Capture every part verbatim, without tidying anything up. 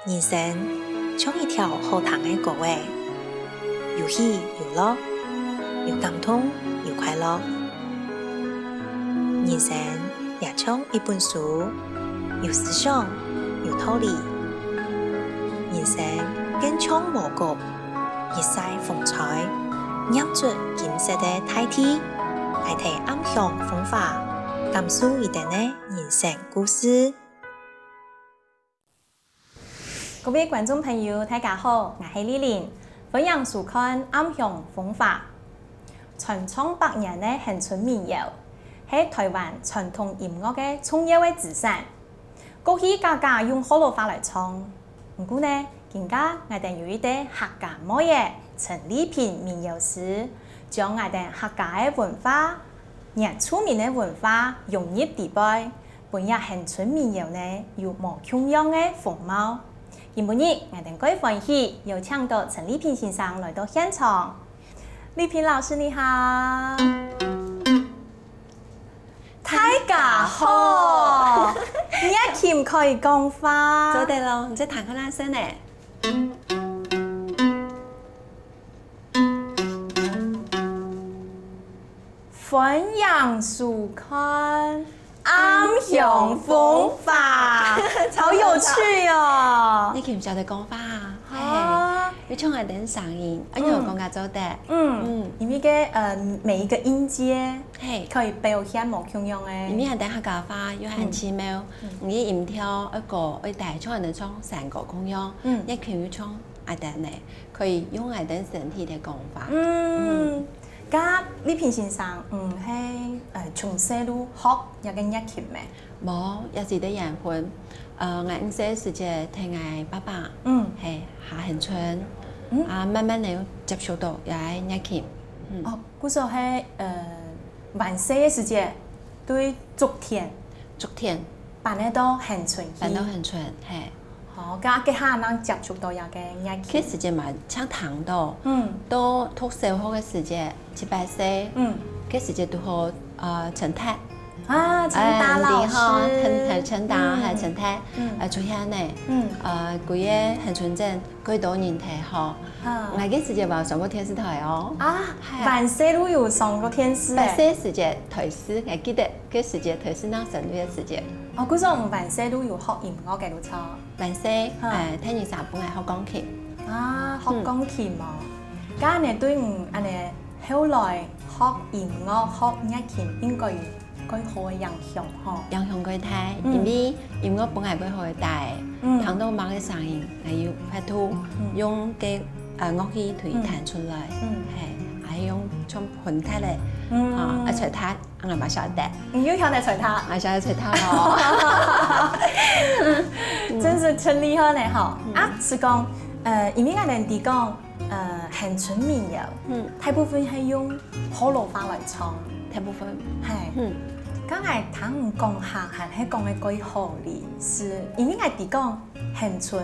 人生像一條好聽个歌仔，有喜有樂，有感動有快樂。人生也像一本書，有思想，有道理。人生更像禾穀，日曬風吹，染出金色个大地。來聽暗香風華，感受一點个人生故事。 各位觀眾朋友，大家好，𠊎係麗玲，歡迎收看《暗香風華》。傳唱百年个恆春民謠，係臺灣傳統音樂个重要个資產。過去家家用學老話來唱，毋過呢，今下𠊎兜有一個客家妹仔陳麗萍民謠師，將𠊎兜客家个文化、原住民个文化融入裡背， 分這恆春民謠呢有無共樣个風貌。今晡日𠊎兜蓋歡喜邀請到陳麗萍先生來到現場。麗萍老師你好。大家好。你个琴可以講話。做得咯，你再彈較大聲呢。 歡迎收看《暗香風華》，好有趣哦！你曉得講話啊？啊。嘿，又像𠊎兜聲音，啊，你有講个做得。嗯，嗯。因為个，呃，每一個音階，嘿。可以表現無共樣个。因為𠊎兜客家話又很奇妙，嗯。你音調愛高愛低，像𠊎兜唱山歌共樣，嗯。你可以唱𠊎兜呢。 可以用𠊎兜身體个講法。嗯，該麗萍先生，嗯，係，呃，從細就學這個樂器咩？無，也係得緣分。呃，𠊎五歲時節，聽𠊎爸爸，嗯。係，下恆春，嗯。啊，慢慢个接觸到這個樂器。嗯。哦，故所係，呃，還細个時節，對竹田。竹田。搬來到恆春去。搬到恆春，係。 哦，該該下正接觸到這個樂器。該時節嘛，正聽到，嗯。到讀小學个時節，七八歲，嗯。該時節堵好，呃，陳達。啊，陳達老師。呃，你好，陳，陳，陳達，嗯。還有陳達，嗯。呃，出現呢。嗯。呃，歸個恆春鎮，幾多人聽吼。啊。𠊎該時節嘛有上過電視臺哦。啊，係。還細就有上過電視欸。八歲時節電視，𠊎記得該時節電視正生个時節。哦，故所你還細就有學音樂个路程。 還細，嗯。呃，聽人儕分𠊎學鋼琴。啊，學鋼琴哦。嗯。該恁呢對你恁呢後來學音樂、學樂器應該有蓋好个影響吼？影響蓋大，嗯。因為音樂分𠊎蓋好个帶，嗯。聽到麼个聲音，𠊎有法度，嗯。用該，呃，樂器對佢彈出來。嗯。嘿，還用像混搭个，嗯。啊，啊，吹彈。 𠊎嘛曉得。你又曉得吹彈？𠊎曉得吹彈哦。真是真厲害呢吼。嗯。啊，係講，呃，因為𠊎兜知講，呃，恆春民謠，嗯。大部分係用學老話來唱。大部分。嘿。嗯。剛才聽你講客，還係講个蓋好哩，係因為𠊎知講，恆春，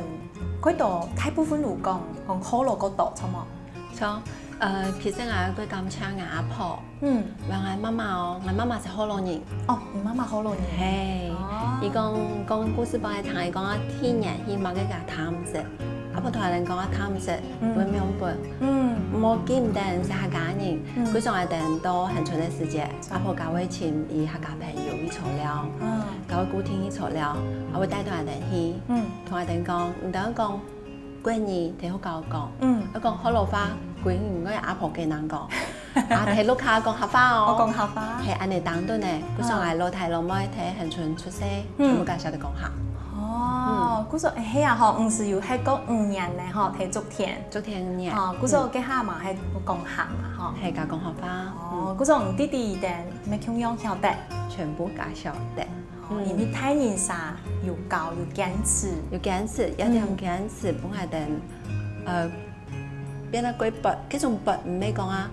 蓋多大部分都講，講學老較多，著無？ 像，呃，其實𠊎蓋感謝𠊎阿婆，嗯。還有𠊎媽媽哦，𠊎媽媽係學老人。哦，你媽媽學老人。嘿，哦。佢講，講故事分𠊎聽，佢講啊，第一年去麼个地方探食，阿婆同𠊎兜講啊，探食，嗯。分面粉，嗯。莫記毋得係客家人，嗯。故所𠊎兜到恆春个時節，阿婆較會尋佢客家朋友去坐尞，嗯。較會固定去坐尞，啊會帶到𠊎兜去，嗯。同𠊎兜講，你兜講 國語，在學校講，嗯。愛講學老話，歸日𠊎阿婆該人講。啊，在屋下講客話哦。哦，講客話。係恁呢當多呢，故所𠊎老弟老妹在恆春出世，嗯。全部該下都講客。哦，嗯。故所，欸，係啊吼，毋係有歇過五年呢吼，在竹田。竹田五年。哦，故所該下嘛，嗯。還講客嘛吼。係，該講客話。哦，嗯。故所你弟弟等，乜共樣曉得。全部該曉得。 哦，嗯。因為大人儕有教，有堅持。有堅持，一定要堅持，嗯。分𠊎兜，呃，變到過不，這種不，毋係講啊，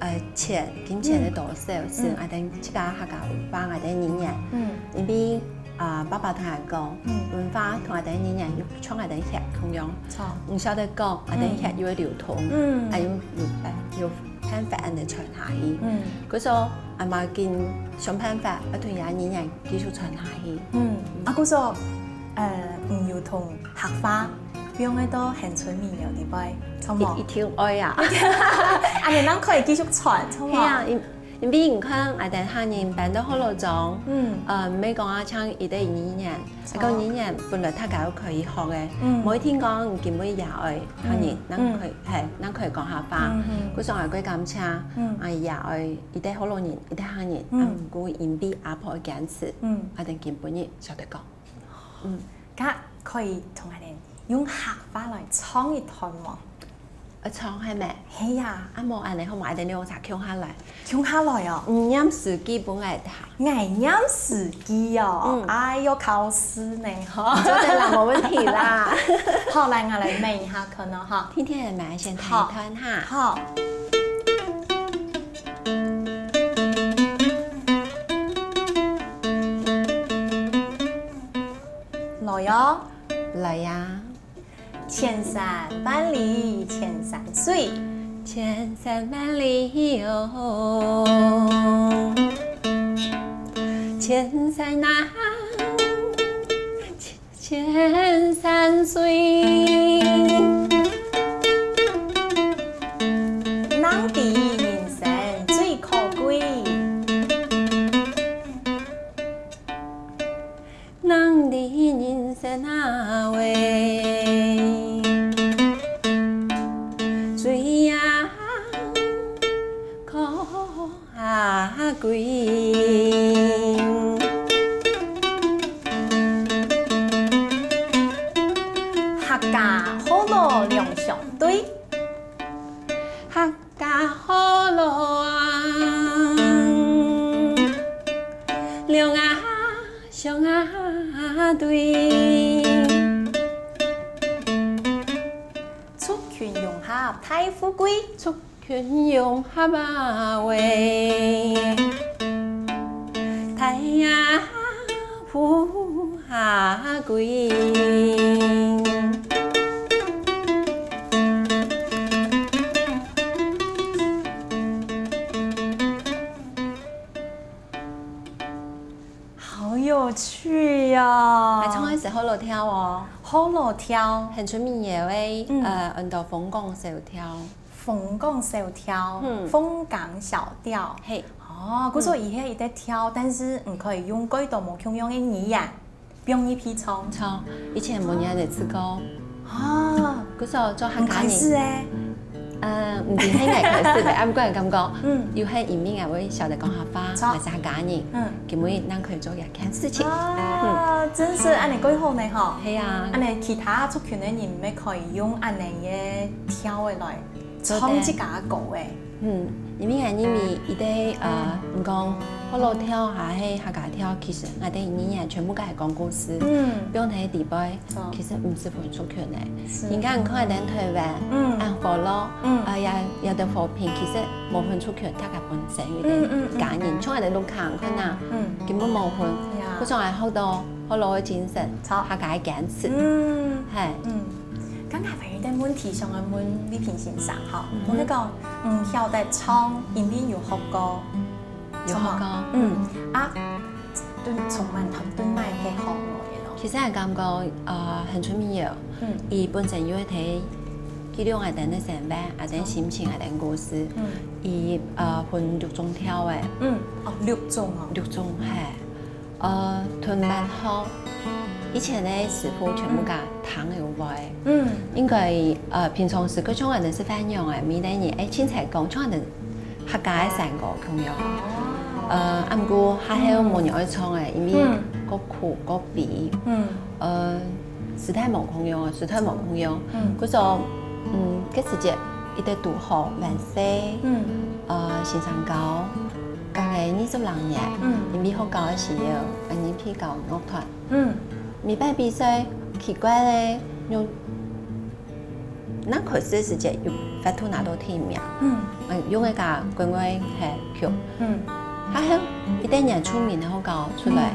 呃，錢，金錢个多少，嗯。係𠊎兜自家客家文化，𠊎兜語言。嗯。因為，啊，爸爸同𠊎講，嗯。文化同𠊎兜語言有像𠊎兜血共樣。著。毋曉得講，𠊎兜血又會流通，嗯。啊，又，又，又 辦法恁呢傳下去。嗯。故所，𠊎嘛緊想辦法，愛同這語言繼續傳下去。嗯。啊，故所，呃，毋有同客話放个到恆春民謠裡背，著無？一定愛啊！恁樣正可以繼續傳，著無？係啊，因因為你看，𠊎等客人搬到學老庄，嗯，呃，毋係講啊，像一个語言，一个語言本來大家都可以學个，嗯，無一定講今晡日也愛客人，嗯，正可以，係，正可以講客話。故所𠊎過感謝，嗯，啊，也愛一个學老人，一个客人，嗯，啊，毋過因為阿婆个堅持，嗯，𠊎等今晡日曉得講。 嗯，該可以同𠊎等用客話來唱一段無？愛唱係無？係啊。啊無恁樣好無？𠊎等兩儕共下來。共下來哦。你唸詩句分𠊎聽。𠊎唸詩句哦，嗯，哎喲，考試呢哈。做得啦，無問題啦。好，來，𠊎來問一下看哦哈。天天來先聽一段哈。好。 來哦。來呀。千山萬里千山水。千山萬里喲，千山啊，千山水。人知人生最可貴。 人知人生啊喂，水啊可貴。客家學老兩相對。客 家學老啊，兩啊相啊對。族群融合大富貴。族群融合啊喂，大啊 富啊貴。好有趣呀！還唱个係學老調哦。學老調。很出名个，嗯，呃，安到楓港小調。 楓港小調，嗯，楓港小調。嘿。哦，故所以係一个調，但是你可以用幾多無共樣个語言，放入去唱。唱，以前無人來試過。啊，故所做客家人。很開始欸。呃，毋知係哪開始个，啊，毋過感覺，嗯，有係移民啊，會曉得講客話，唱，也係客家人，嗯，根本人可以做一件事情。啊，真是恁樣過好呢吼。係啊。恁樣其他族群个人也可以用恁樣个調个來 唱自家个歌欸。嗯，因為啊，因為一个呃，你講學老調還係客家調，其實𠊎等語言全部都係講故事，嗯，放在裡背，其實毋係分族群欸。人家看𠊎等台灣，嗯，恁和樂，嗯，啊也也得和平，其實無分族群，大家本身有个，嗯嗯嗯，家人，像𠊎等鹿港看啊，嗯，根本無分，故所𠊎學到學老个精神，客家个堅持，嗯，係，嗯。 剛剛還有一個問題想要問麗萍先生哈，嗯哼，𠊎講，嗯，曉得唱，因為有學過，有學過，嗯，啊，對，從哪，對哪个學來个咯？其實𠊎感覺，呃，很出名个，嗯，佢本身有一個記錄𠊎等个生活，𠊎等心情，𠊎等故事，嗯，佢呃分六種調个，嗯，哦，六種哦，六種，嘿。 呃，同慢學，以前个師傅全部教聽有會。嗯，應該呃平常時佢像恁樣食飯樣个，每個人欸，凊彩講像恁樣客家个山歌共樣。呃，啊毋過下後無人愛唱个，因為過苦過悲。嗯，呃，時代無共樣啊，時代無共樣。嗯，故所，嗯，該時節一直堵好萬歲，嗯，呃，新山高。 隔个二十零年，嗯，因為學校个需要，𠊎等比較樂團。嗯，每擺比賽，奇怪咧，有，正開始个時節有法度拿到第一名。嗯，嗯，用个歌國外係曲。嗯，還有一個原住民个學校出來，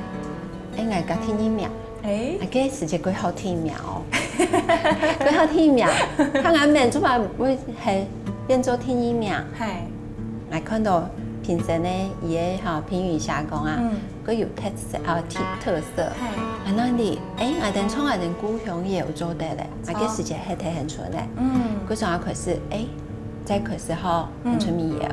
欸，𠊎得第二名。 欸，該時節國校第一名哦，國校第一名，佢恁樣做法會係變做第二名。係，𠊎看到先生呢，佢个吼評語寫講啊，嗯。佢有特色啊，特特色。係。啊，那你，誒，𠊎等唱𠊎等故鄉也有做得咧，啊，著。該時節係忒很純咧。嗯。故所啊開始，誒，再開始吼，嗯。很純民謠。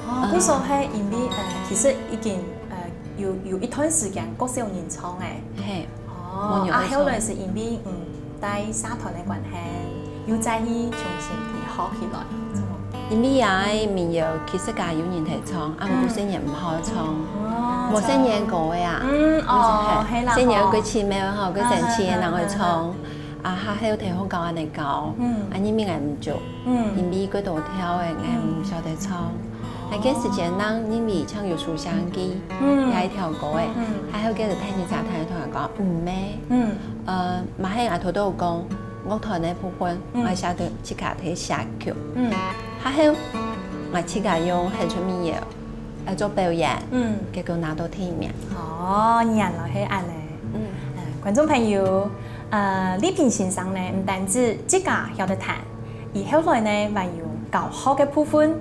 哦，嗯。故所係因為，呃，其實已經，呃，有，有一段時間較少人唱誒。係。哦，啊，無人會唱。後來係因為，嗯， 在社團个關係，又再去重新去學起來，著無？因為啊，民謠其實家有人在唱，啊，毋過細人毋好唱，哦，無細人歌个啊，嗯，哦，係啦，細人吼。過奇妙吼，過神奇个，啊，人會唱，啊，啊，啊，啊，啊。啊，下後聽好教恁樣教，嗯。啊，因為𠊎毋足，嗯。因為過多條个，𠊎毋曉得唱。嗯。 該个時節，人認為像有書香記，嗯。有一條歌誒，嗯。還有个是聽人家聽人同人講，毋係，嗯。呃，嘛係𠊎頭頭有講，樂團个部分，嗯。𠊎寫得自家去寫曲，嗯。還有，𠊎自家用很出名个，呃，做表演，嗯。結果拿到第一名。哦，原來係恁樣。嗯。呃，觀眾朋友，呃，麗萍先生呢，毋單止自家曉得彈， 佢後來呢，還有教學个部分。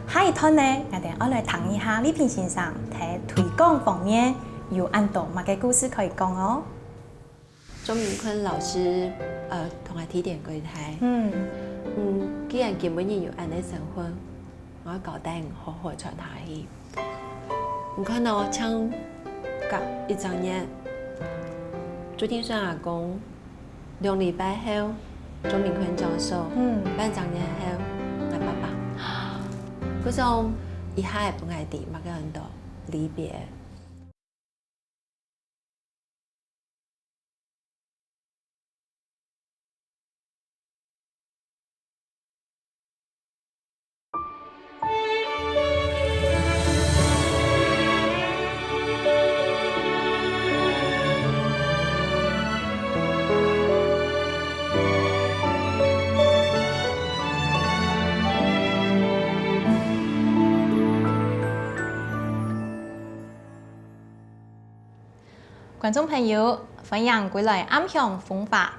下一段呢，𠊎等愛來聽一下麗萍先生在推廣方面有恁多麼个故事可以講哦。鍾明坤老師，呃，同𠊎提點過一下。嗯。嗯，既然今晡日有恁樣个身份，𠊎愛交代你好好傳下去。你看哦，像甲一張年，朱定順阿公 兩禮拜後，鍾明坤教授，嗯。半隻月後，𠊎爸爸。故所，一下仔分𠊎知麼个安到離別。 觀眾朋友，歡迎歸來暗香風華。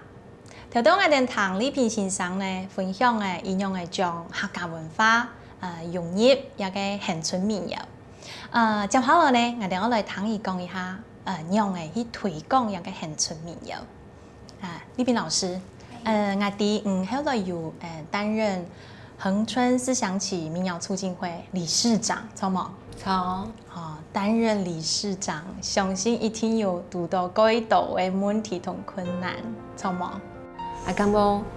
頭到𠊎等聽麗萍先生呢分享个，佢仰仔將客家文化，呃，融入這个恆春民謠。呃，接下來呢，𠊎等愛來聽佢講一下，呃，仰仔去推廣這个恆春民謠。啊，麗萍老師，呃，𠊎知你後來有，呃，擔任恆春思想起民謠促進會理事長，著無？著。 哦，擔任理事長，相信一定有堵到蓋多个問題同困難，著無？啊，感覺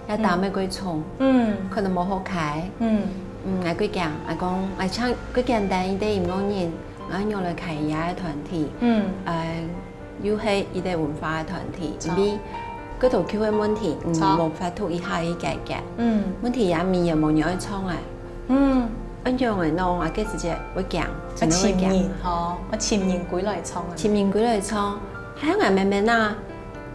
這擔仔過重，嗯。可能無好開。嗯。嗯，𠊎過驚，𠊎講，𠊎像過簡單一個音樂人，𠊎仰來開這个團體。嗯。呃，又係一個文化个團體，著。因為過多舊个問題，嗯，著。無法度一下去解決。嗯。問題也無人愛唱啊。 嗯。恁樣个喏，𠊎个時節會驚，愛真个會驚。尋人吼，愛尋人歸來唱啊。尋人歸來唱，還有𠊎妹妹啊，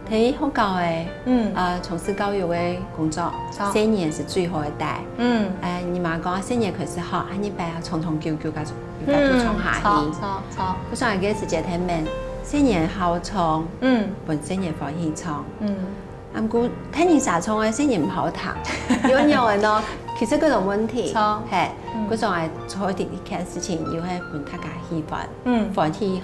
在學校个，嗯。呃，從事教育个工作，著。細人係最好个帶。嗯。呃，你嘛講細人開始學，恁樣擺啊，長長久久个，有法度唱下去。嗯，著，著，著。故所𠊎个時節在問，細人好唱，嗯。分細人歡喜唱。嗯。 啊，毋過大人儕唱个細人毋好聽，有恁樣个喏，其實各種問題，著。係，嗯。故所𠊎做第一件事情，又係分大家喜歡，嗯。歡喜學。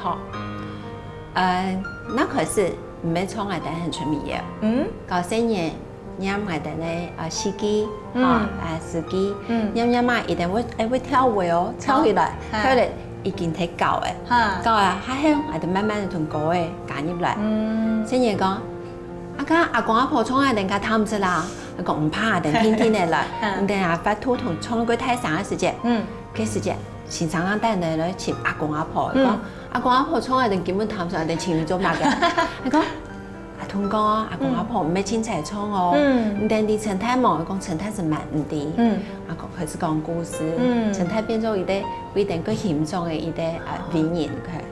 呃，那開始毋係唱𠊎等恆春民謠，嗯。教細人唸𠊎等个，呃，四句，嗯。啊，呃，四句，嗯。唸唸啊，佢等會，會，會跳舞哦，著。跳起來，係。跳起來已經忒高了，哈。高了，還好，𠊎等慢慢个同歌仔加入來。嗯。細人講， 啊，該阿公阿婆唱个，等下聽毋識啦。𠊎講毋怕，等定定仔來。嗯。等下發肚痛唱過大聲个時節，嗯。該時節，先生人帶人來尋阿公阿婆，嗯。講，阿公阿婆唱个，等根本聽毋識，等尋你做麼个？𠊎講，阿通講啊，阿公阿婆毋係清彩唱哦。嗯。你等知陳太無？𠊎講陳太係蠻毋知。嗯。啊，講，開始講故事，嗯。陳太變做一個非常个欣賞个一個，啊，哦。偉人，OK。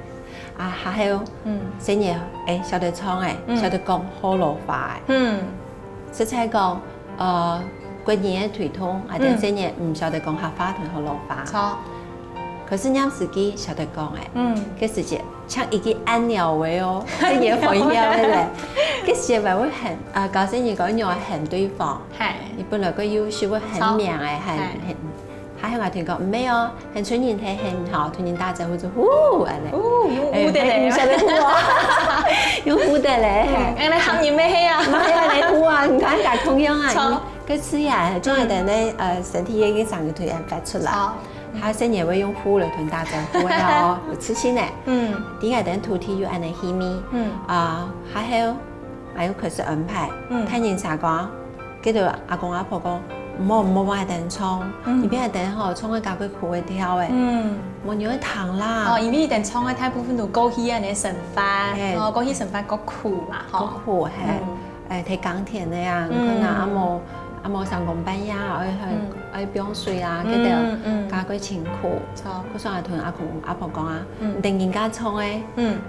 啊，還有，嗯。細人，誒，曉得唱誒，嗯。曉得講學老話誒。嗯。實在講，呃，國語个推動，啊，嗯。但細人毋曉得講客話同學老話。著。可是念四句曉得講誒，嗯。該時節，像已經恁樣个哦，細人歡喜个咧。該時節還會喊，啊，教細人講仰仔喊對方。嘿。你本來个優勢會喊名誒，喊，嘿。喊 還聽𠊎同佢講，毋係哦，喊出人係喊吼，同人打招呼就呼，恁呢。哦，用呼的咧。哎，用呼的哦，用呼的咧。嗯，恁呢喊人乜係啊？乜係恁呢呼啊，你看，該共樣啊，著。你該自然，做得呢，呃，身體也會生出來，發出來。著。還有細人會用呼來同打招呼的哦，有自信呢。嗯。第二，等土地有恁呢氣味，嗯。啊，還有，還有開始安排，嗯。大人儕講， 該兜阿公阿婆講，毋好，毋好買等床，嗯。你變等吼，床个較過苦个條欸，嗯。無人會聽啦。哦，因為等床个大部分都過去恁呢生活，嘿。哦，過去生活過苦嘛，吼。過苦，嘿。嗯。哎，在耕田个啊，嗯。可能啊無，啊無三更半夜，愛，嗯。愛放水啊，嗯，該兜，嗯。較過辛苦。著。故所啊，同阿公阿婆講啊，嗯。你等人家床欸，嗯。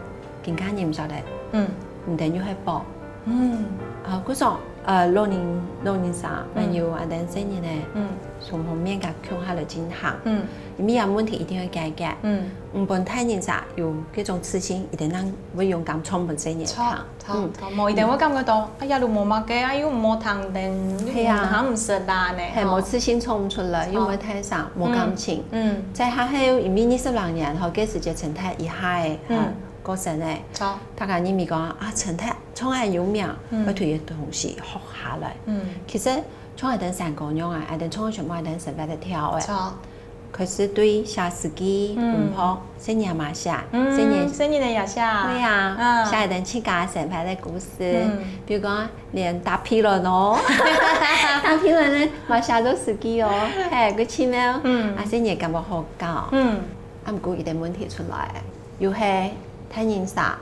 今下人毋曉得，嗯。毋等又係寶。嗯。啊，故所，呃，老人，老人家，嗯。還有啊，等細人呢，嗯。從後面甲共下來進行。嗯。因為啊，問題一定要解決。嗯。毋分大人家有這種自信，一定人會勇敢衝分細人著，行。著，嗯。著，無一定會感覺到，哎呀，都無麼个，啊，又無聽等，又係啊。行毋識啦呢，係，吼。無自信衝毋出來，嗯。又無大聲，無感情。嗯。嗯。再還有，因為二十零年，吼，該時節陳太一下欸，嗯。吼， 過身欸。著。大家認為講啊，陳太，從來有名，嗯。愛對佢个東西學下來。嗯。其實，從來等三姑娘啊，愛等從全部愛等生活个條欸。著。開始對寫詩句、嗯。文學，細人嘛寫，嗯，細人細人个也寫啊。對啊，嗯。寫一等自家生活个故事，嗯。比如講，連打屁卵哦，打屁卵呢，嘛寫做詩句哦，嘿，佢奇妙，嗯。啊，細人感覺好搞。嗯。啊，毋過一個問題出來，又係大人儕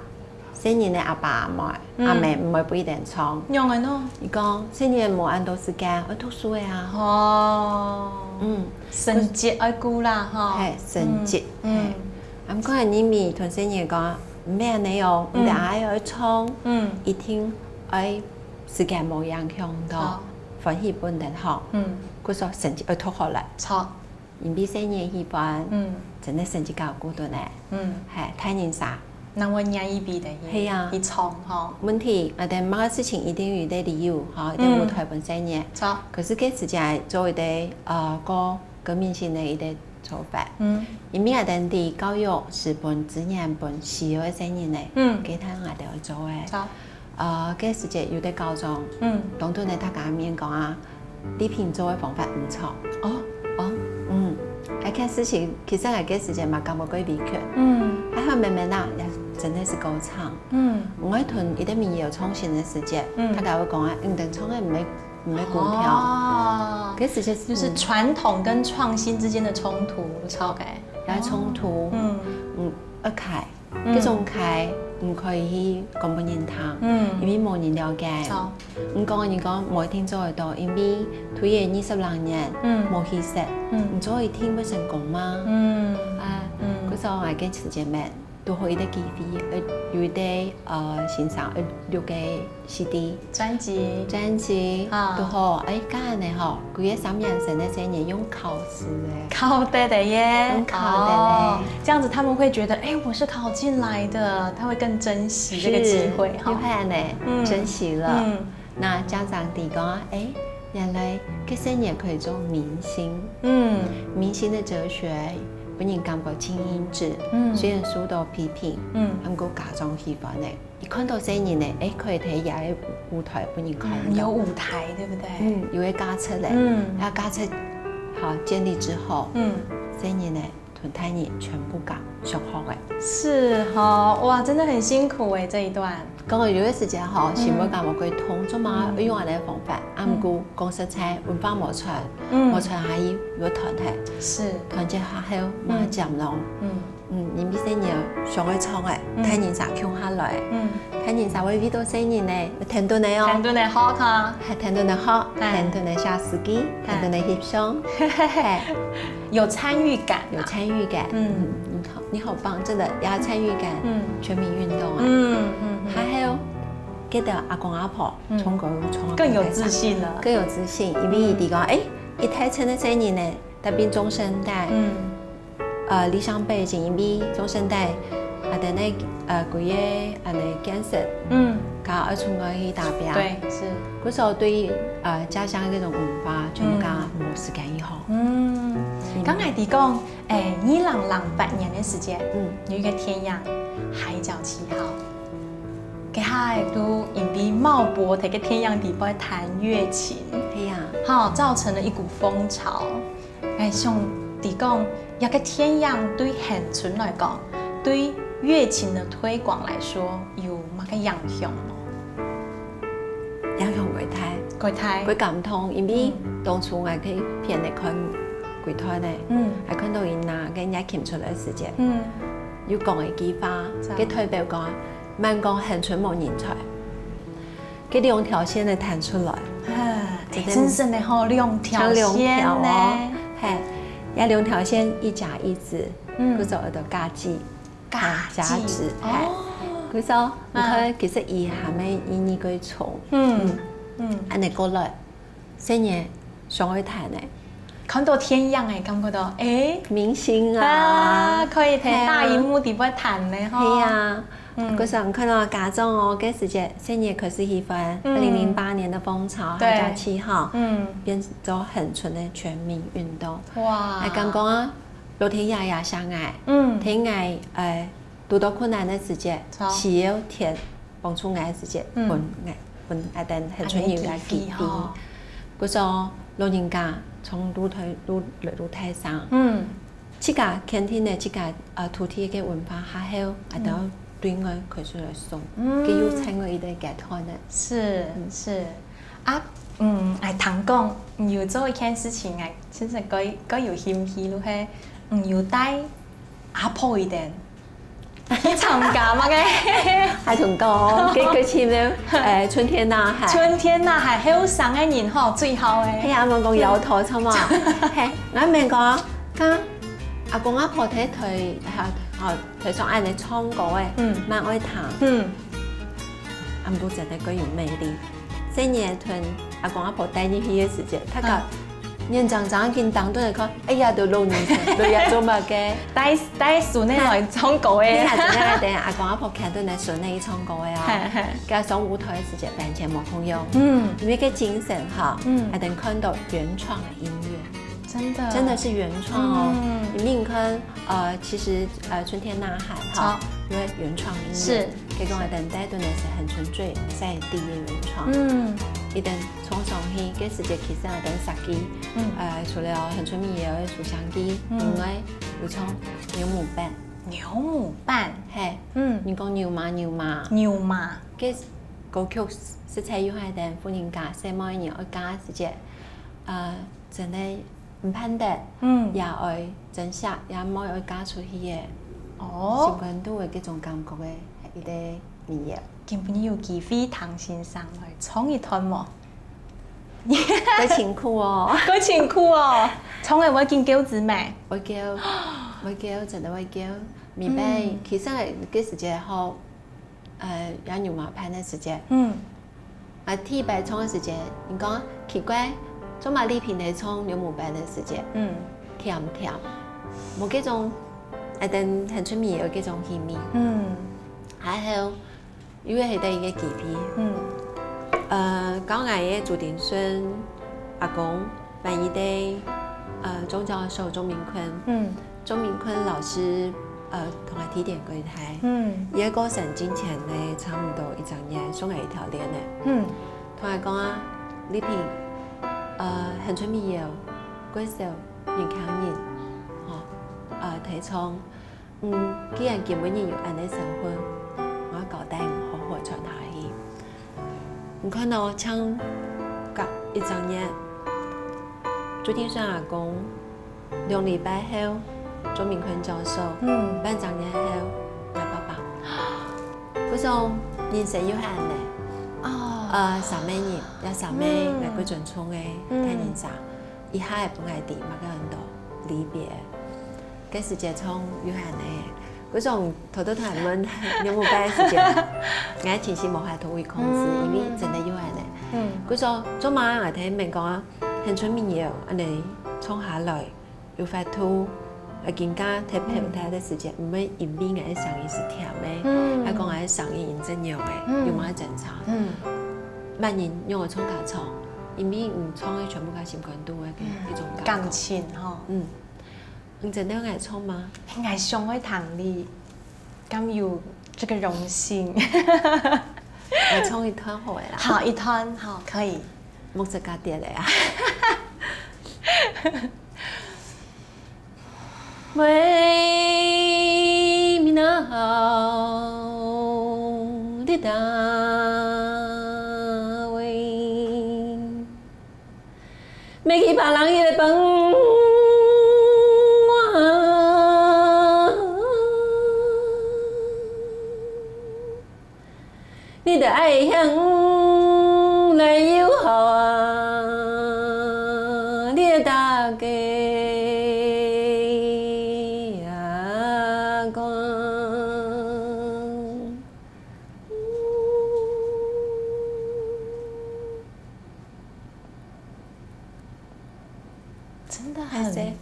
細人个阿爸阿姆，嗯。阿姆毋會分佢等唱。仰仔呢？佢講，細人無恁多時間，愛讀書个啊。哦。嗯。成績愛顧啦，吼。係，成績，嗯，係。嗯。啊，毋過你咪同細人講，毋免恁樣哦，嗯。你等下愛唱，嗯。一定愛時間無影響到，好。歡喜分等好。嗯。故所成績愛讀好來。好。 因為細人个喜歡，嗯。真个成績較高个呢。嗯。係，大人儕。那我願意比的，係啊。去衝吼。問題，啊，但麼个事情一定有一個理由，吼，一個舞台分細人。嗯。著。可是該時節做一個，呃，過革命性个一個做法。嗯。因為啊，等於教育係分資源分需要个細人呢，嗯。其他人都愛做个。著。 呃，該時節有个高中，嗯。當多人大家面講啊，麗萍做个方法毋錯。哦。哦，嗯，該件事情，其實𠊎該時節嘛感覺過委屈。嗯。還好妹妹啦，也真个係夠唱。嗯。𠊎同一個民謠創新个時節，嗯。大家會講啊，嗯，等唱个毋係，毋係公調。哦。該時節，就是傳統跟創新之間的衝突，嗯。OK。也衝突，嗯。嗯，愛開。 嗯。該種開毋可以去講分人聽，嗯。因為無人了解。好。你講人講無一定做得到，因為推了二十零年，嗯。無起色，嗯。你做一定會成功嗎？嗯。啊，嗯。故所𠊎个時節乜，堵好一個機會，呃，有一個，呃，先生，呃，錄个 CD。專輯。專輯，啊。堵好，哎，該恁呢吼，歸個三年生个細人用考試个。考得的耶。用考得的。哦，這樣子他們會覺得，哎，我是考進來的，他會更珍惜這個機會，哈。是，就會恁呢，嗯，珍惜了。嗯。那家長知講，哎，原來該細人可以做明星。嗯。明星的哲學，分人感覺真英俊，嗯。雖然受到批評，嗯。毋過家長喜歡的。 一看到細人呢，哎，可以在這個舞台分人看到。嗯，有舞台，對不對？嗯，有個價值嘞。嗯。那價值好建立之後，嗯。細人呢，同大人全部共上學个。是哈，哇，真的很辛苦欸，這一段。剛剛有個時間哈，嗯。心會感覺會痛，做麼个用恁呢个方法？啊，嗯。毋過講實在，文化無傳，嗯。無傳下去，又斷忒。是。團結下後，嗯。嘛漸濃。嗯。 嗯，因為細人上愛唱欸，嗯。大人儕共下來，嗯。大人儕會為到細人呢，會跈等个哦。跈等个學啊。還跈等个學，哎。跈等个寫詩句，哎。跈等个翕相。嘿。有參與感啊。有參與感。嗯。嗯，你好，你好棒，真的要參與感，嗯。全民運動啊。嗯，嗯，嗯。還有，記得阿公阿婆，嗯。唱歌有唱歌更有自信了。更有自信，因為佢講，嗯。哎，一大陣个細人呢， 特別中生代，嗯。呃，離鄉背井，因為中生代，啊，等於，呃，歸個，恁呢，建設，嗯。佢愛出外去打拚。對，是。故所對，呃，家鄉个這種文化，全部佢，嗯。無時間以後。嗯。是。剛才你講，誒，二零零八年个時節，嗯，有一個電影《海角七號》，該下都因為貿博在該電影底背彈月琴，係啊，哈，造成了一股風潮。誒，想你講，這個電影對恆春來講，對月琴的推廣來說，有麼个影響無？影響蓋大，蓋大，蓋感動，因為當初𠊎去片來看歸段呢，嗯，還看到佢拿个月琴出來時節，嗯，有講一句話，該代表講，慢講恆春無人才，該兩條線个彈出來，啊，真正个吼，兩條線呢，係，這兩條線一加一字，嗯，故所安到加計。 加計，係。故所，你看，其實佢還蠻意義个重。嗯，嗯，恁呢過來，細人想愛彈呢，看到電影誒，感覺到，誒，明星啊，啊，可以在大螢幕底背彈呢，吼。係啊，故所看到家長哦，該時節細人開始喜歡，二零零八年个風潮，對，海角七號，嗯，變做恆春个全民運動。哇，還敢講啊，老天爺也惜𠊎，嗯，天爺，誒， 堵到困難个時節，需要天幫助𠊎个時節，分𠊎分𠊎等恆春人有个機會。故所老人家從路頭路路大上，嗯，自家肯定个自家呃土地个文化下後，𠊎兜對外開始來送，佢有成為一個階段个。是是，啊，嗯，𠊎聽講，你有做一件事情，𠊎真係蓋蓋有興趣，就係，嗯，有帶 阿婆一定去參加麼个？還同講，該該去咩？誒，春天吶喊。春天吶喊，後生个人吼最好誒。係啊，𠊎講搖頭，著無？係，𠊎問講，看阿公阿婆在台，哈，哈，台上恁呢唱歌誒，嗯，蠻愛聽。嗯，阿姆真的蓋有魅力。細人同阿公阿婆帶入去个時節，大家 年長長緊當多人看，哎呀，都老人家，都也做麼个？帶帶孫仔來唱歌誒。你還真个等阿公阿婆看到你孫仔去唱歌誒哦，該上舞台个時節完全無共樣。嗯，因為該精神哈，嗯，還能看到原創个音樂，真的，真的是原創哦。嗯，因為你看，呃，其實呃，春天吶喊哈，因為原創音樂，是，可以講來等帶動的是很純粹在地的原創。嗯，一等 衝上去，該時節其實𠊎等設計，嗯，呃，除了恆春民謠个書香雞，嗯，另外有唱牛母班。牛母班，嘿，嗯，你講牛嫲牛嫲，牛嫲，該歌曲實在有恁等婦人家細妹人愛嫁時節，呃，真个毋盼得，嗯，也愛珍惜，也毋愛嫁出去个，哦，心肝肚个該種感覺个一個民謠。今晡日有機會聽先生來唱一段無？ 會辛苦哦。會辛苦哦。唱个會緊噭仔咩？會噭，會噭，真个會噭。明白，其實个時節吼，呃，也牛嫲班个時節，嗯，啊，第一擺唱个時節，你講奇怪，做麼个麗萍在唱牛母班个時節，嗯，甜甜，無該種，啊，等很出名有該種氣味，嗯，還好。 因為係得一個機會。嗯。呃，教𠊎个朱丁順阿公，還有一個，呃，鍾教授鍾明坤。嗯。鍾明坤老師，呃，同𠊎提點過一下。嗯。佢个過身之前呢，差毋多一隻月送𠊎一條鍊仔。嗯。同𠊎講啊，麗萍，呃，很出名哦，介紹年輕人，吼，呃，提倡 嗯，既然今晡日有恁呢身份，𠊎交代你好好傳下去。你看哦，像隔一隻月，朱丁順阿公，兩禮拜後，鍾明坤教授，嗯，半隻月後，𠊎爸爸。故所人生有限呢，哦，呃，三個人，也三個𠊎最尊重个大人者，一下會分𠊎知麼个安到離別。 該時節唱有限个，故所頭頭同人問牛母班个時節，𠊎情緒無法度會控制，因為真个有限个。嗯。故所做麼个𠊎聽人講啊，很出名个，恁呢唱下來，有法度，呃，更加特別个時節，毋會因為𠊎个聲音係甜个，還講𠊎个聲音真有个，有麼个爭差。嗯。慢人用个唱家唱，因為你唱个全部个心肝肚个，一種感覺。感情吼。嗯。你真个愛唱嗎？𠊎想愛聽你，敢有這個榮幸？來唱一段好了啦。好，一段，好，可以。目汁加跌了啊！ 真的很，還是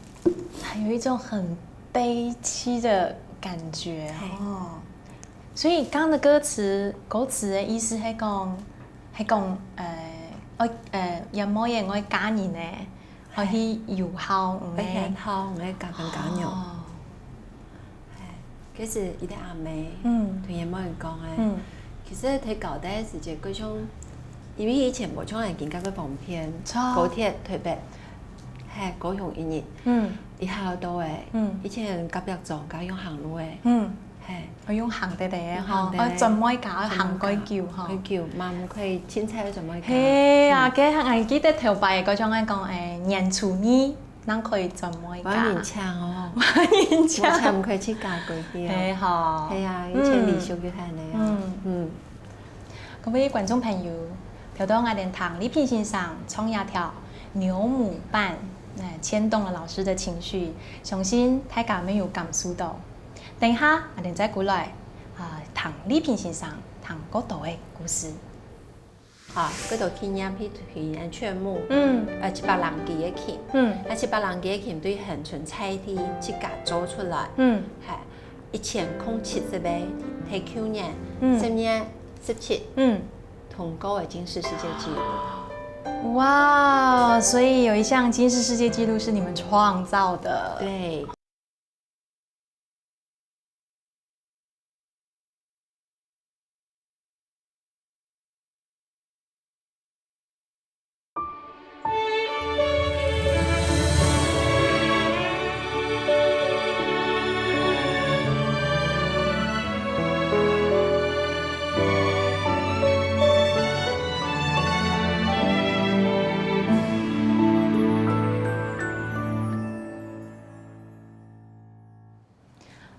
很有一種很悲戚的感覺哦。所以剛剛的歌詞，歌詞的意思係講，係講，呃，愛，呃，阿妹仔愛嫁人呢，愛去有孝，毋係，愛獻孝，毋係嫁公嫁娘。哦。係，其實佢个阿姆，嗯，同阿妹講个，嗯，其實在交代个時節，該種，因為以前無像現今恁个方便，著，高鐵、台北，係，高雄一日，嗯，一下到个，嗯，以前隔壁庄，該用行路个，嗯，係， 愛用行得个吼，愛轉妹家，愛行幾久吼。幾久，嘛毋可以凊彩轉妹家。係啊，該𠊎記得頭擺个該種愛講，誒，年初二，正可以轉妹家。無人請哦，無人請，無請毋可以去嫁過去哦。係吼，係啊，以前禮俗就係恁樣。嗯，各位觀眾朋友，頭到𠊎兜聽李萍先生唱這條《牛母伴》，誒，牽動了老師的情緒，相信大家乜有感受到。 等下，𠊎兜再過來，啊，聽李萍先生聽過多个故事。好，過多去念去聽咱曲目，嗯，呃，七百零支个琴，嗯，該七百零支个琴對恆春在地自家做出來，嗯，係，一千空七十个，係舊年，嗯，十月十七，嗯，通過个金氏世界紀錄。哇，所以有一項金氏世界紀錄是你們創造的。對。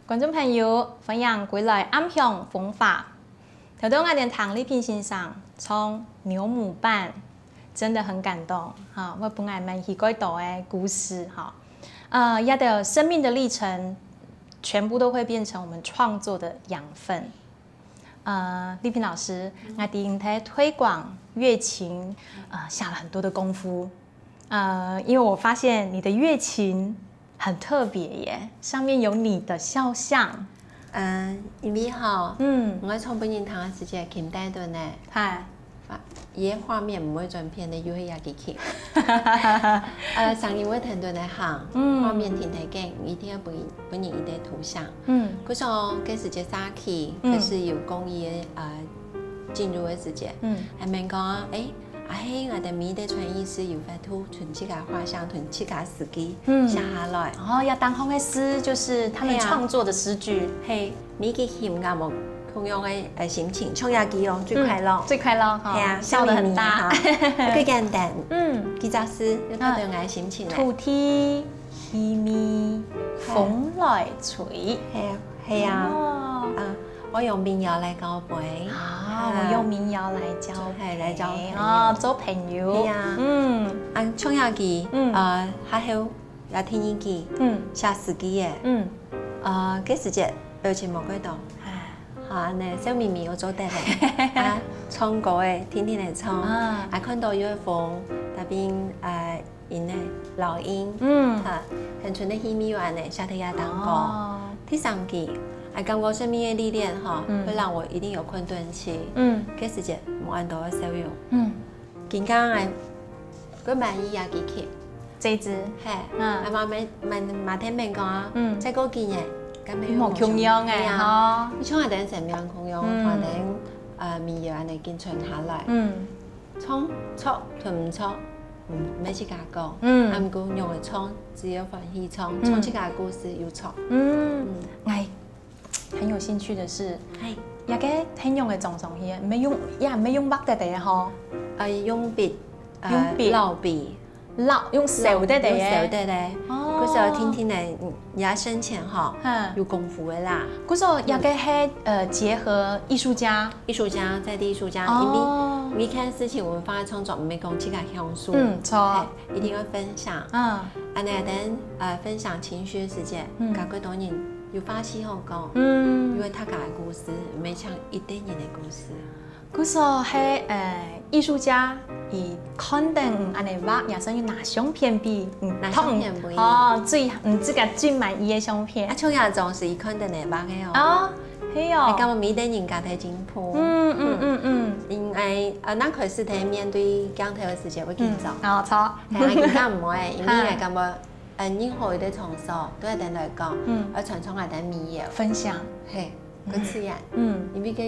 觀眾朋友，歡迎歸來暗香風華。頭到𠊎兜聽李萍先生唱《牛母伴》，真的很感動，哈，會分𠊎兜起蓋多个故事，哈。呃，這兜生命的歷程，全部都會變成我們創作的養分。 呃，麗萍老師，嗯。𠊎知你在推廣月琴，呃，下了很多的功夫。呃，因為我發現你的月琴很特別耶，上面有你的肖像。嗯，因為吼，嗯。𠊎唱分人聽个時節，琴帶等呢，嗨。 伊个畫面毋會轉片个，又係這支琴。呃，聲音會跈等來行，嗯。畫面停忒緊，一定愛分，分人一個圖像。嗯。故所，該時節社區，嗯。開始有工藝个，呃，進入个時節，嗯。還問講，誒，啊，係𠊎兜每一個傳藝師有法度同自家畫像，同自家字跡，嗯。寫下來。哦，這當中个詩就是他們創作的詩句。係啊。係。 每支琴𠊎無共樣个，呃，心情，唱這支哦，最快樂。嗯，最快樂哈，係啊，笑得很大。笑眯眯哈，最簡單。嗯。幾隻字，又達到𠊎个心情咧。土地，氣味，風來吹。係啊，係啊。哦。啊，我用民謠來交陪。啊，啊。我用民謠來交陪。係，來交陪。哦，做朋友。係啊。嗯。啊，唱這支，嗯。呃，還有 也第二支，嗯。寫詩句个。嗯。呃，該時節表情無幾多。啊。好，恁呢，笑眯眯有做得个。啊，唱歌个，天天來唱。啊。啊，看到有个風，特別，呃，𠊎个老鷹，嗯。哈，恆春个氣味有恁呢，寫在這當中。哦。第三支，啊，感覺生命个歷練，哈，嗯。會讓我一定有困頓期。嗯。該時節，無恁多个笑容。嗯。今下𠊎，𠊎滿意這支曲。這隻，嘿，嗯。啊，嘛免，嘛，嘛聽別人講啊，嗯。再過幾年，敢會無共樣个，係啊。吼。你像𠊎兜生命共樣，嗯。可能，呃，米油恁呢緊存下來。嗯。唱，著同毋著，嗯，毋係自家講。嗯。啊，毋過用个唱，只有歡喜唱，嗯。唱自家个故事有著。嗯。嗯。𠊎 很有興趣的是，嘿。這个跈樣个裝上去，毋係用，也毋係用畫个个吼。呃，用筆，呃，用筆。落筆。落，用手个个。用手个个。哦。故所定定个，嗯，也深淺吼，嗯。有功夫个啦。故所這个係，呃，結合藝術家。藝術家，在地藝術家，哦。因為你看事情文化創作，毋係講自家享受。嗯，著。嘿，一定要分享。嗯。恁呢等，呃，分享情緒个時節，嗯。較過多人 有話係好講，嗯。因為大家个故事，毋係像一個人个故事。故所係，呃，藝術家，佢看等恁呢畫，也算有拿相片分你，拿相片分你。哦，最，嗯，自家最滿意个相片。啊，像這種係佢看等个畫个哦。哦，係哦。係感覺每個人家个進步。嗯，嗯，嗯，嗯。因為，呃，若開始在面對鏡頭个時節會緊張。嗯，哦，著。係啊，而家毋會，因為哈。𠊎感覺 嗯，任何一個場所，對𠊎兜來講，嗯。愛傳承𠊎兜美好。分享。嘿，嗯。跟自然。嗯。因為个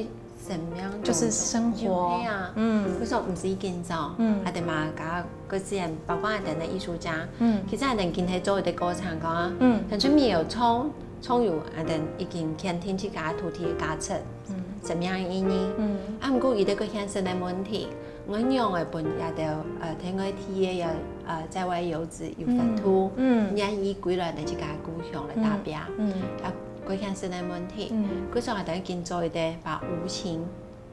生命中就是生活。係啊。嗯。故所毋使緊張，嗯。𠊎兜嘛，佮个自然，包括𠊎兜个藝術家，嗯。其實𠊎兜今天做一個過程講啊，嗯。像春米有蔥，蔥有𠊎兜已經肯定自家土地个價值，嗯。生命个意義。嗯。啊，毋過佢兜个現實个問題， 𠊎仰會分這兜，呃，在外地个，呃，在外遊子有法度，嗯，嗯。願意歸來來自家故鄉來打拚，嗯，嗯。啊，過現實个問題，嗯。故所𠊎兜緊做一個把無形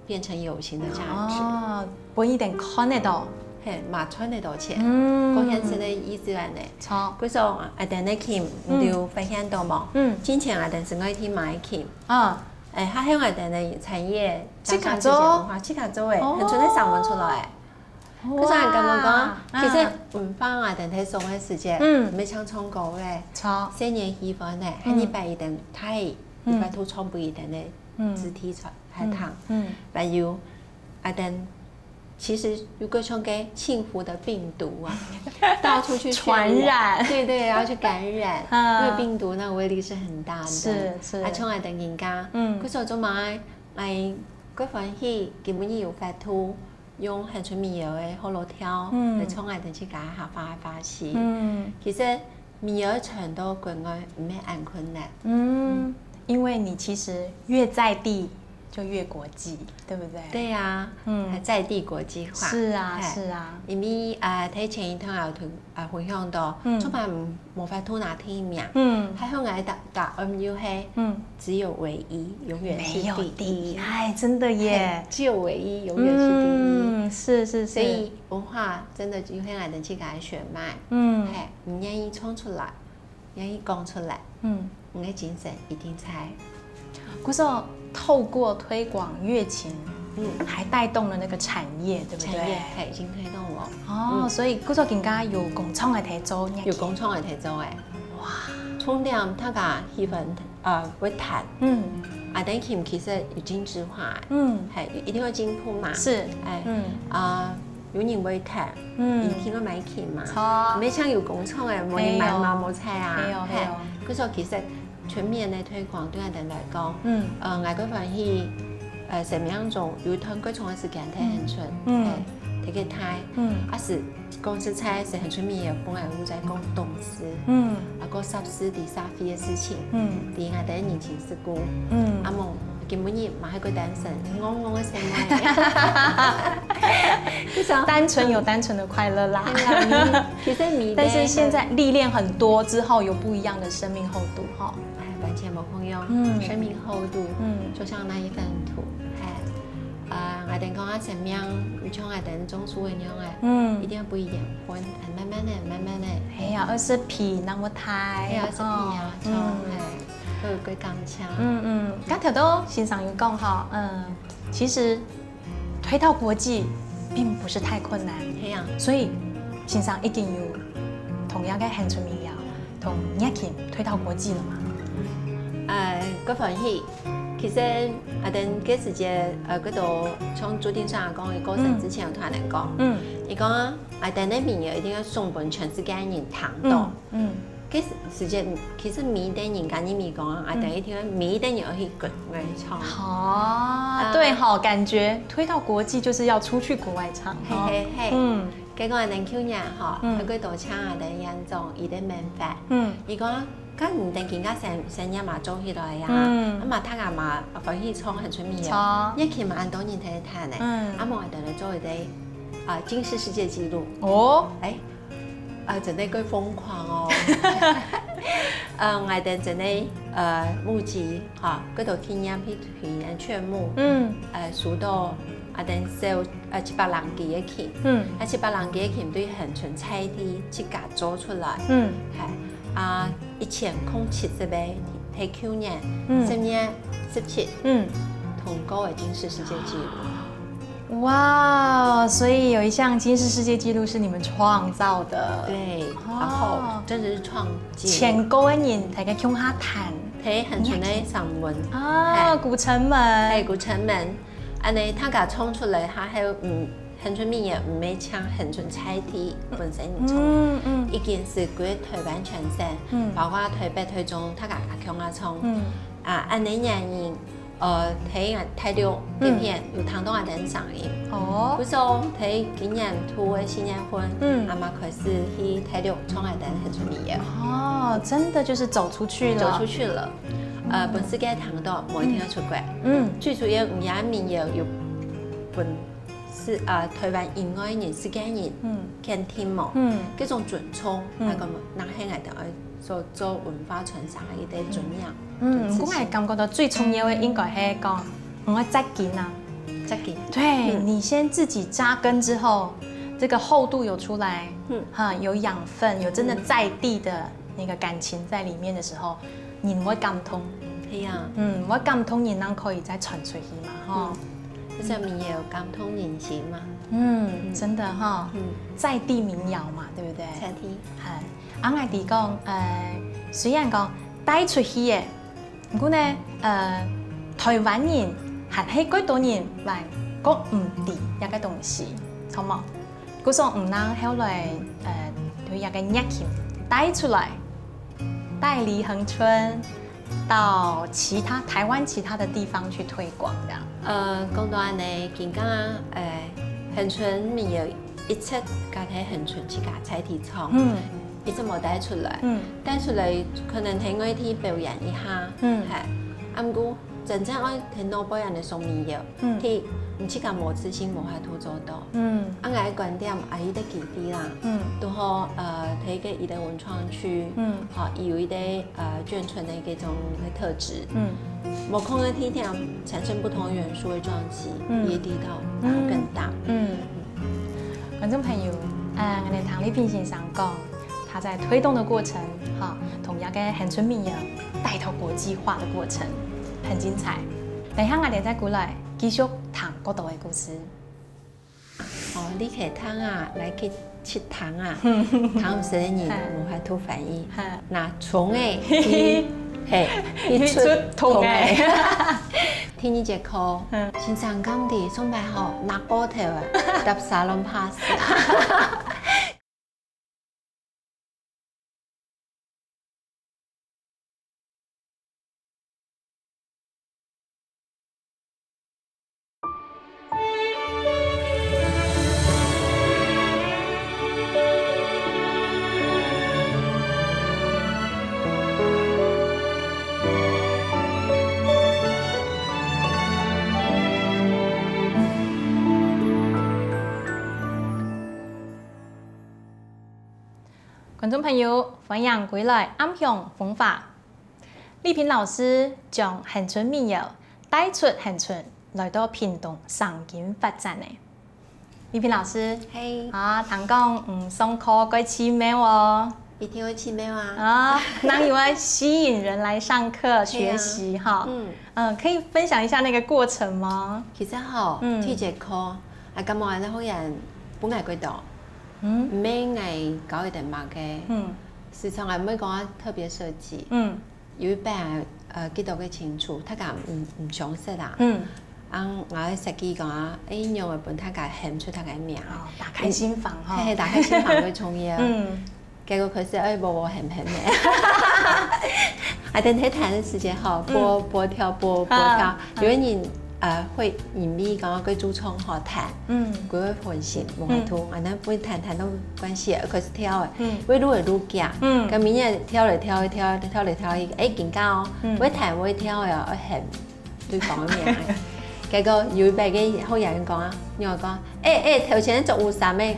變成有形的價值。哦，分佢兜看得到。嘿，嘛賺得到錢。嗯。過現實个意思恁呢。著。故所，啊，𠊎兜个琴，嗯。你有發現到無？嗯。之前𠊎兜係外地買琴。啊。哎，還有𠊎兜个產業，自家做？加上這些文化，自家做个，哦。很多人想不出來。 可是𠊎感覺講，哇，其實文化啊，等待送个時節，嗯。毋係像唱歌个，著。新年氣氛呢，嗯。下禮拜一等太，嗯。禮拜都唱不一等个，嗯。肢體傳，還唱。嗯，嗯。還有，啊，等，其實有個像個幸福的病毒啊，到處去傳染。傳染。對，對，然後去感染，嗯。因為病毒那個威力是很大的。是，是。啊，像𠊎等人家，嗯。可是𠊎做麼个，𠊎，𠊎歡喜，今晡日有法度， 用很出名个學老調，嗯。來唱𠊎兜自家客話个話事。嗯。其實民謠傳到國外毋係恁困難。嗯，因為你其實越在地，就越國際，對不對？對啊，嗯。還在地國際化。是啊，嘿。是啊。因為，呃，在前一堂有同，呃，分享到，嗯。出版 無法度拿第一名。嗯。還好𠊎答，答案又係，嗯。只有唯一，永遠是第一。沒有第一，哎，真的耶。嘿，只有唯一，永遠是第一。嗯，是，是，是。所以文化真的就係𠊎兜自家个血脈。嗯。嘿，你願意唱出來，願意講出來，嗯。你个精神一定在。 故所透過推廣樂琴，嗯。還帶動了那個產業，對不對？產業，嘿，已經推動了。哦，嗯。所以故所今下有工廠个在做樂器。有工廠个在做欸。哇。重點大家喜歡，呃，會彈。嗯。啊，但琴其實有精緻化欸。嗯。嘿，一定會進步嘛。是。哎，嗯。啊， 有人會彈，嗯。一定會買琴嘛。著。毋係像有工廠个，無人買嘛，嘿喲。無彩啊。嘿喲，嘿喲。嘿，可是其實全面个推廣對𠊎兜來講，嗯。呃，𠊎个歡喜，呃，生命中有一段過長个時間在恆春，嗯。嘿，在該待，嗯。啊是講實在，係恆春民謠本來有在講東勢，嗯。啊，講社事、在社會个事情，嗯。在𠊎兜个人情世故，嗯。啊，無 今晡日嘛還過單身，戇戇个生活。就想單純有單純的快樂啦。對啊，你，其實你的但是現在歷練很多之後，有不一樣的生命厚度哈。哎，完全無共樣，嗯。生命厚度，嗯。就像那一份土，哎，啊，𠊎兜講啊，生命，就像𠊎兜種樹个樣欸，嗯。一定要不一樣，分，哎，慢慢的，慢慢的。哎呀，而是皮那麼大，哎呀，是皮啊，哦，嗯。哎。 都有个感情。嗯，嗯，剛頭都先生有講吼，嗯，其實推到國際並不是太困難。係啊。所以先生已經有同樣个恆春民謠，同樂器推到國際了嘛？呃，个歡喜，其實阿等該時節，呃，該兜像朱定順阿公佢過身之前，有同阿等講，嗯，佢講啊，阿等个民謠一定愛送分全世界人聽到。嗯，該時節，其實每一代人，跟你講啊，阿等一定愛每一代人愛去國外唱。哦，對吼，感覺推到國際就是要出去國外唱。嘿嘿嘿，嗯，結果阿等舊年吼，嗯，還過多謝阿等院長，佢个辦法。嗯，佢講，該你等今个生生意嘛做起來呀，嗯，啊嘛大家嘛歡喜唱很出名的，唱，也起碼恁多人在彈呢，嗯，啊嘛阿等來做一個啊金氏世界紀錄。哦，哎，啊，真的夠瘋狂哦。呃，𠊎等真的呃募集哈，各種紀念去紀念全部，嗯，呃，收到啊等少呃七百零幾个琴，嗯，啊七百零幾个琴對恆春在地自家做出來，嗯，係啊一千空七十个，係舊年，嗯，十月十七，嗯，通過个金氏世界紀錄。 哇，所以有一項金氏世界紀錄是你們創造的。對，然後真的是創紀錄。全國个人大家共下彈。對，恆春个聲韻。啊，古城門。對，古城門。恁呢，大家唱出來，佢還有，嗯，恆春民謠，毋係淨恆春在地本身唱，嗯嗯，已經係歸台灣全省，嗯，包括台北、台中，大家也共下唱。嗯，啊，恁呢人 呃，在大陸這片有聽到𠊎等聲音。哦，故所在今年度个四月份，嗯，阿姆開始去大陸唱𠊎等很出名个。哦，真的就是走出去了。走出去了，呃，分世界聽到，無一定愛出國。嗯，最主要毋係民謠有分 係啊，台灣以外人、世界人，嗯，肯定無，嗯，這種尊重，嗯，還有講，那係𠊎等愛做做文化傳承个一個尊嚴。嗯，我還感覺到最重要个應該係講，嗯，愛扎根啊，扎根。對，你先自己扎根之後，這個厚度有出來，嗯，哈，有養分，有真的在地的那個感情在裡面的時候，人會感動。係啊，嗯，會感動人，正可以再傳出去嘛，吼。 這上面也有感動人心嘛。嗯，真的哈，嗯，在地民謠嘛，對不對？在地。哎，啊，𠊎知講，呃，雖然講帶出去个，毋過呢，呃，台灣人還係幾多人還過毋知這個東西，好無？故所毋能後來，呃，對這個熱情帶出來，帶離恆春， 到其他，台灣其他的地方去推廣這樣。呃，講到恁呢，今个，呃，恆春民謠一直囥在恆春自家在地唱，嗯，一直無帶出來，嗯，帶出來可能在外地表演一下，嗯，係，啊，毋過真正愛在外背恁呢送民謠， 嗯，第一，你自家無自信，無法度做到。嗯，啊，𠊎个觀點，啊，佢个基地啦，嗯，都好，呃，在一個佢个文創區，嗯，好，佢有一個，呃，眷村个一種特質，嗯，無空个地點產生不同元素个撞擊，嗯，佢个力道然後更大。嗯，觀眾朋友，呃，𠊎等聽麗萍先生講， 他在推動的過程，哈，同這個恆春民謠帶到國際化的過程，很精彩。等一下，𠊎等再過來繼續聽更多个故事。哦，你去聽啊，來去試聽啊，聽毋識个人無法度翻譯。嘿。那蟲仔，佢，嘿，佢出蟲仔。第二節課，先生講的，上擺吼，拿布頭啊，搭沙龍巴斯。觀眾朋友，歡迎歸來暗香風華。麗萍老師將恆春民謠帶出恆春，來到屏東生根發展呢。麗萍老師，嘿，啊，聽講，嗯，上課蓋奇妙哦。一定會奇妙啊。啊，那有愛吸引人來上課學習哈。嗯，可以分享一下那個過程嗎？其實吼，嗯，第一節課，啊，感覺恁呢好像本來規定，嗯，毋係𠊎教佢等麼个，嗯，時常𠊎毋會講啊特別設計，嗯，有一擺啊，呃，幾多个清楚，大家毋毋相識啊。嗯。啊，𠊎个設計講啊，哎，仰會分大家喊出大家个名。哦，打開心房哈。嘿嘿，打開心房最重要。嗯。結果開始哎，無無喊喊个。啊，等佢彈个時節吼，播播跳播播跳，有个人呃會因為講个主唱吼彈，嗯，佢會分心，無法度，啊，那不彈彈都關係，開始跳个，嗯，會愈來愈遽，嗯，跟明年跳來跳去，跳來跳去，哎，緊張哦，嗯，會彈會跳个，會喊 對方个名。結果有一擺个學員講啊，你講，哎哎，頭前著有衫个，哎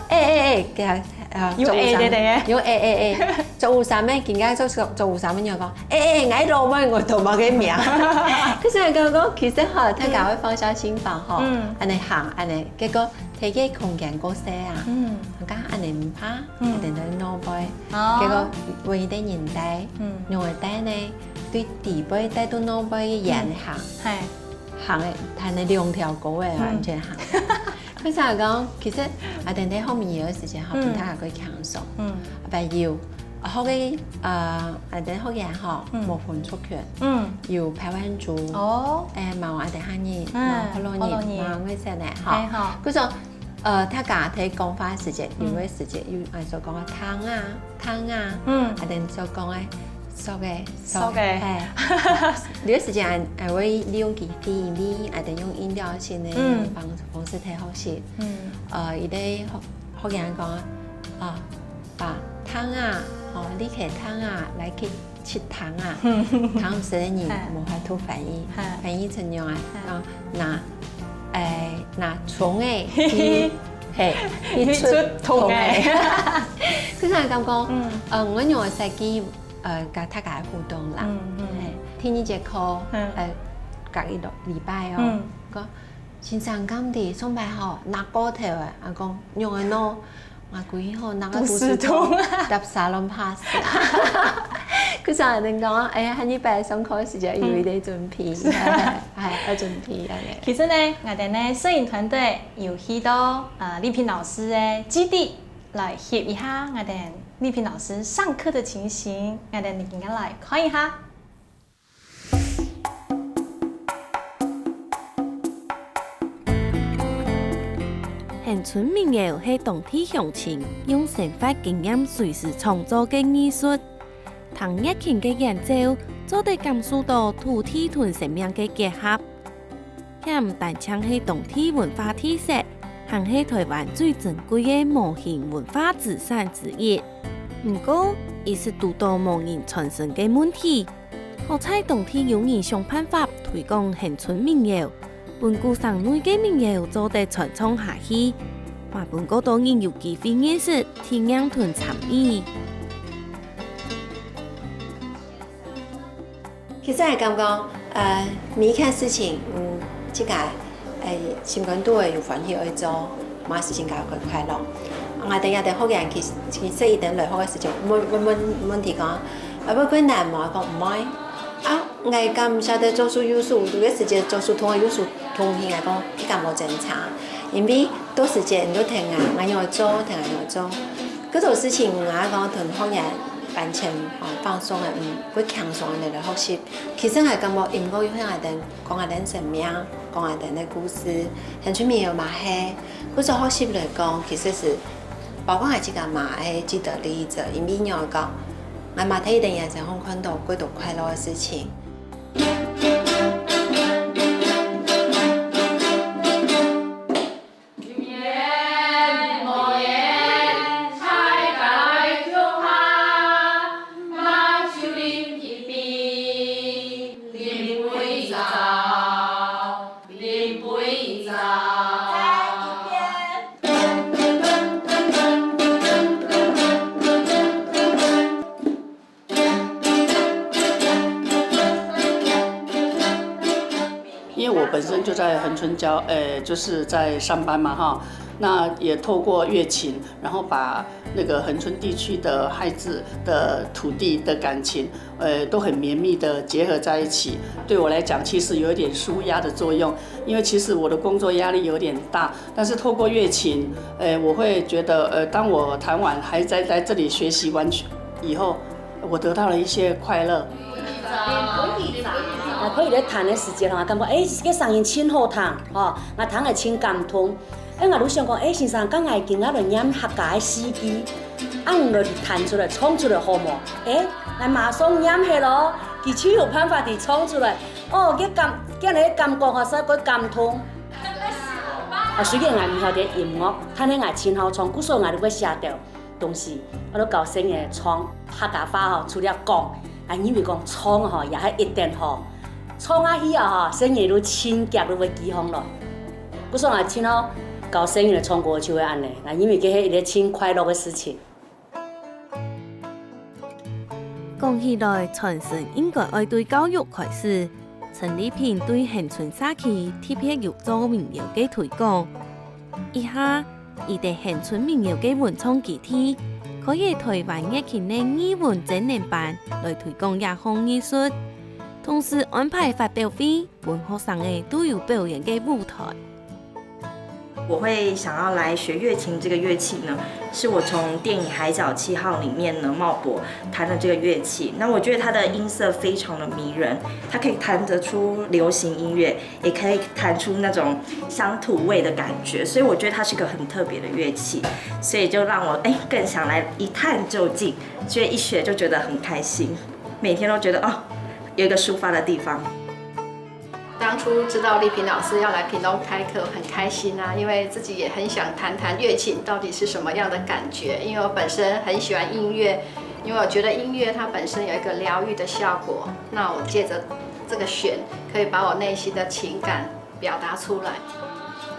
哎哎，佢啊，有著有衫，A个个。有哎哎哎，著有衫个，今日著著有衫个，你講，哎哎，𠊎老妹，𠊎都無个名。可是講講，其實吼，大家會放下心防吼，嗯，恁呢行，恁呢，結果 佢个空間過細啊，嗯，講恁呢毋怕，嗯，等到腦背，哦，結果問佢个人帶，嗯，用个帶呢，對底背帶到腦背个沿行，嘿，行个，彈个兩條歌个完全行。佢想講，其實啊，等到後面有个時間吼，嗯，比大家會輕鬆，嗯，啊，有，啊，好个，呃，啊，等學員吼，嗯，無分族群，嗯，有排灣族，哦，哎，嘛有阿德哈人，哎，嘛有福佬人，福佬人，嘛有外省个吼，哎，吼，佢說 呃，大家在講話時節，有个時節有，啊，所講个糖啊，糖啊，嗯，啊，等所講个，熟个，熟个，嘿，有个時節，啊，會利用佢个語言，啊，等用引導性个方方式來學習。嗯，呃，有个學學員講啊，啊，把糖啊，哦，你提糖啊，來去 食糖啊，糖毋食个人無法度翻譯，翻譯成仰啊，講拿，哎，拿銃仔去，嘿，去出銃仔。佢想講講，嗯，𠊎用个設計，呃，佮大家互動啦，嘿，第二節課，呃，隔一個禮拜哦，講先生，敢知上擺吼，拿過頭啊，啊講仰仔喏， 啊，歸吼，那個肚屎痛，肚屎痛，搭沙龍怕死啊。佢想恁講，哎呀，下一擺上課个時節有一點準備，係，愛準備恁呢。其實呢，𠊎兜呢，攝影團隊有去到呃麗萍老師个基地來翕一下𠊎兜麗萍老師上課个情形，𠊎兜今下來看一下。 恆春民謠係當地鄉親用生活經驗隨時創作个藝術。聽熱情个演奏，做得感受到土地同生命个結合。這毋單淨係當地文化特色，還係臺灣最珍貴个無形文化資產之一。毋過，一直堵到無人傳承个問題， 好在當地有人想辦法推廣恆春民謠，分舊城內个民謠做得傳唱下去，嘛分過多人有機會認識、體驗同參與。其實𠊎感覺，呃，每一件事情，嗯，自家 哎，心肝肚个有歡喜愛做，嘛係真个會快樂。𠊎兜這兜學員其實其實佢等來學个時節，問問問問題講，啊會困難無？講毋會。啊，𠊎感覺得做事有時有个時節做事同个有時同行，𠊎講，佢敢無爭差？因為到時節你都聽啊，𠊎仰會做，聽啊仰會做。各種事情𠊎講同學員完全啊放鬆个，嗯，會輕鬆个來學習。其實𠊎感覺音樂有向𠊎等 講𠊎兜生命，講𠊎兜个故事，很出名个嘛係。故所學習來講，其實係包括𠊎自家嘛係既得利益者，因為仰講，𠊎嘛在佢等身上看到幾多快樂个事情。 因为我本身就在恒春郊，呃，就是在上班嘛，哈，那也透过月琴，然后把那个恒春地区的孩子的土地的感情，呃，都很绵密的结合在一起。对我来讲，其实有一点舒压的作用，因为其实我的工作压力有点大，但是透过月琴，呃，我会觉得，呃，当我弹完，还在在这里学习完以后，我得到了一些快乐。𠊎可以咧彈个時節吼，𠊎感覺，欸，這个聲音盡好聽，吼，𠊎聽了盡感動。欸，𠊎就想講，欸，先生，該𠊎今仔來唸客家个四句，啊，你來彈出來、唱出來好無？欸，𠊎馬上唸起咯，佢就有辦法地唱出來。哦，該感，該个感覺吼，實在過感動。啊，雖然𠊎毋曉得音樂，但係𠊎盡好唱，故所𠊎就會寫條 東西，𠊎都教細人仔唱客家話吼，除了講，𠊎認為講唱吼也係一定好。唱下去啊吼，細人仔都盡遽都會記項咯。故所𠊎盡好教細人仔唱歌就係恁呢，𠊎認為這係一個盡快樂个事情。講起來，傳承應該愛對教育開始。陳麗萍對恆春社區特別有做民謠个推廣，一下 佢在恆春民謠个文創基地，開啟臺灣樂器个藝文展覽班來推廣這項藝術，同時安排發表會，分學生仔都有表演个舞臺。我會想要來學月琴這個樂器呢，是我從電影《海角七號》裡面呢，茂伯彈的這個樂器。那我覺得它的音色非常的迷人，它可以彈得出流行音樂， 也可以彈出那種鄉土味的感覺，所以我覺得它是個很特別的樂器，所以就讓我，欸，更想來一探究竟，所以一學就覺得很開心，每天都覺得，哦，有一個抒發的地方。當初知道麗萍老師要來屏東開課，很開心啊，因為自己也很想談談月琴到底是什麼樣的感覺，因為我本身很喜歡音樂，因為我覺得音樂它本身有一個療癒的效果，那我藉著這個弦，可以把我內心的情感表達出來。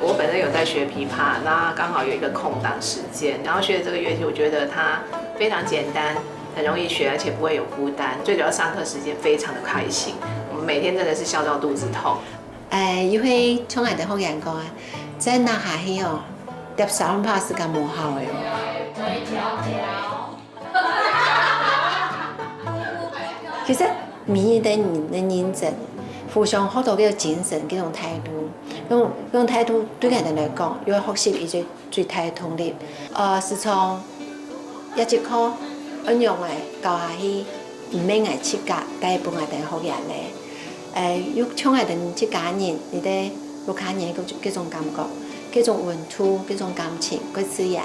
我本身有在學琵琶，那剛好有一個空檔時間，然後學這個樂器，我覺得它非常簡單，很容易學，而且不會有負擔。最主要上課時間非常的開心，我們每天真的是笑到肚子痛。欸，又係像𠊎兜學員講啊，再那下去哦，貼三百四个無效个哦。 其實每一個人个認真，互相學到个精神，這種態度，這種，這種態度對𠊎兜來講，又係學習一個最大个動力。呃，時常這節課，恁樣來教下去，毋免𠊎自家帶分𠊎兜學員个，呃，又像𠊎兜自家人，你兜屋下人个這種感覺，這種溫度，這種感情，个自然。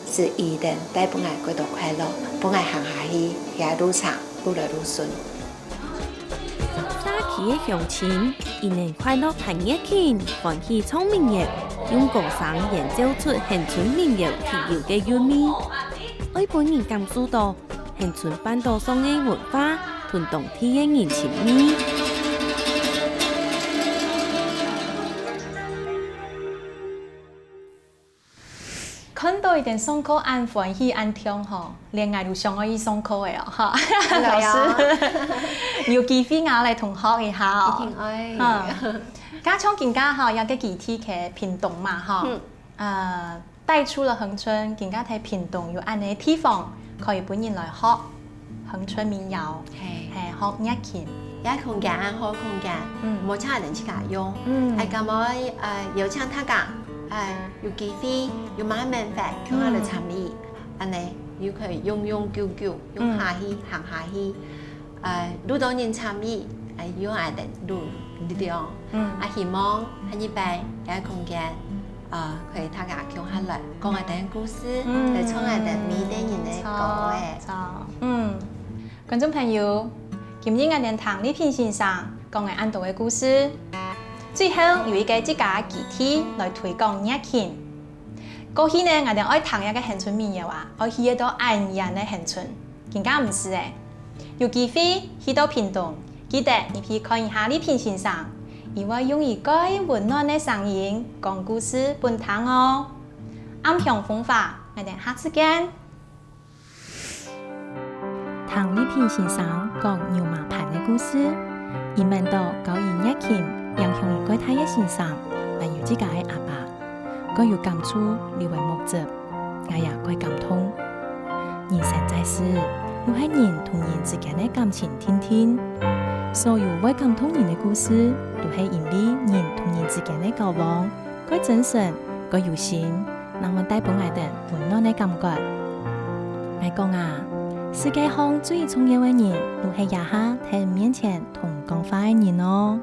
係佢等帶分𠊎過到快樂，分𠊎行下去，這路程愈來愈順。社區个鄉親，佢等快樂彈月琴，歡喜唱民謠，用歌聲演奏出恆春民謠特有个韻味。愛分人感受到，恆春半島上个文化同當地个人情味。 看到佢等上課恁歡喜恁暢吼，連𠊎都想愛去上課个哦，哈。老師，有機會𠊎來同學一下哦。一定愛。嗯，加上今下吼，這個基地在屏東嘛，吼。嗯。呃，帶出了恆春，今下在屏東有恁呢地方可以分人來學。 恆春民謠，係，學月琴。這空間恁好空間，無請人自家用，愛敢愛邀請大家，有機會有麼个辦法，共下來參與，恁呢又可以用用久久，用下去，行下去，愈多人參與，又有恁呢愈力量。啊，希望下一擺這空間，呃，可以大家共下來講𠊎兜个故事，來唱𠊎兜每一個人个歌仔。著，嗯。 觀眾朋友，今日𠊎兜聽麗萍先生講个恁多个故事，最後有一個自家个基地來推廣月琴。過去呢，𠊎兜愛聽這個恆春民謠啊，愛去得到恁遠个恆春，今下毋使了。有機會去到屏東，記得入去看一下麗萍先生，佢會用佢蓋溫暖个聲音講故事分聽哦。暗香風華，𠊎兜下次見。 聽麗萍先生講牛嫲盤个故事，佢愐到教佢月琴影響佢蓋大个先生，還有自家个阿爸，蓋有感觸流个目汁，𠊎也蓋感動。人生在世，就係人同人之間个感情定定。所有會感動人个故事，都係因為人同人之間个交往，蓋真誠，蓋有心， 正會帶分𠊎兜溫暖个感覺。𠊎講啊，世界上最重要个人，就係這下在你面前同你講話个人哦。